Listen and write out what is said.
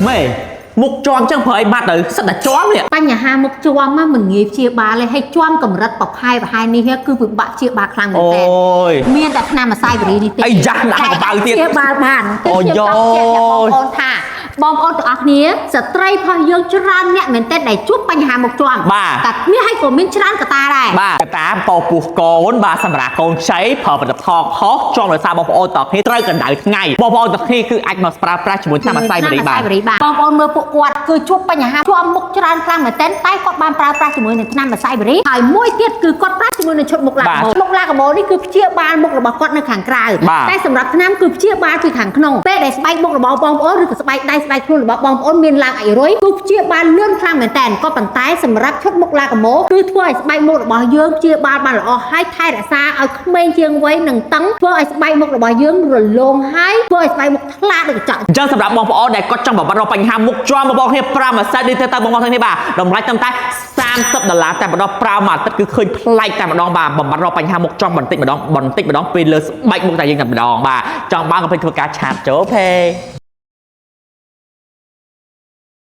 មេមុខជាំចឹងប្រើអីបាត់ទៅសិតតែជាំនេះ បញ្ហាមុខជាំមិនងាយព្យាបាលទេហើយជាំកម្រិតប្រផែប្រហែលនេះគឺពិបាកព្យាបាលខ្លាំងមែន អូ ទែន យ មានតែថ្នាំម្សៅវរីនេះទេ អីយ៉ាដាក់កប៉ៅទៀត ព្យាបាលបាន អូយ គឺខ្ញុំចង់ជែកប្រាប់បងប្អូនថាបងប្អូនទាំងអស់គ្នាស្ត្រីផងយើងច្រើនអ្នកមែនទែនដែលជួបបញ្ហាមុខជាំ បាទ តែនេះឲ្យក៏មានច្រើនកត្តាដែរ បាទកតាបពោះកូនបាទសម្រាប់កូនខ្ចីប្រើផលិតផលខុសជាំដោយសារបងប្អូនតគ្នាត្រូវកម្ដៅថ្ងៃបងប្អូនតគ្នាគឺអាចមកប្រើប្រាស់ជាមួយថ្នាំអាស័យបរិបាន ថ្នាំម្សៅបរិបានបងប្អូនមើលពួកគាត់គឺជួបបញ្ហាជាំមុខច្រើនខ្លាំងមែនទែនតែគាត់បានប្រើប្រាស់ជាមួយនឹងថ្នាំម្សៅបរិហើយមួយទៀតគឺគាត់ប្រើជាមួយនឹងឈុតមុខឡាកាម៉ូមុខឡាកាម៉ូនេះគឺព្យាបាលមុខរបស់គាត់នៅខាងក្រៅ បាទ តែសម្រាប់ថ្នាំគឺព្យាបាលពីខាងក្នុងពេលដែលស្បែកមុខរបស់បងប្អូនឬក៏ស្បែកដៃស្បែកខ្លួនរបស់បងប្អូនមានឡើងអារុយគឺព្យាបាលលឿនខ្លាំងមែនទែនក៏ប៉ុន្តែសម្រាប់ឈុតមុខឡាកាម៉ូគឺធ្វើឲ្យស្បែកមុខរបស់យើងព្យាបាលបានល្អហើយថែរក្សាឲ្យក្មេងជាងវ័យនិងតឹងធ្វើឲ្យស្បែកមុខរបស់យើងរលោងហើយធ្វើឲ្យស្បែកមុខថ្លាដូចកញ្ចក់ អញ្ចឹងសម្រាប់បងប្អូនដែលគាត់ចង់បំបត្តិរាល់បញ្ហាមុខជាំបងប្អូនគ្នាប្រើម្សៅនេះទៅបងប្អូនគ្នាបាទតម្លៃត្រឹមតែ30ដុល្លារតែម្ដងប្រើមួយអាទិត្យគឺឃើញប្លែកតែម្ដងបាទបំបត្តិរាល់បញ្ហាមុខជាំបន្តិចម្ដងបន្តិចម្ដងពេលលើស្បែកមុខតែយើងតែម្ដងបាទចង់បានកុំភ្លេចធ្វើការ chat ចូល page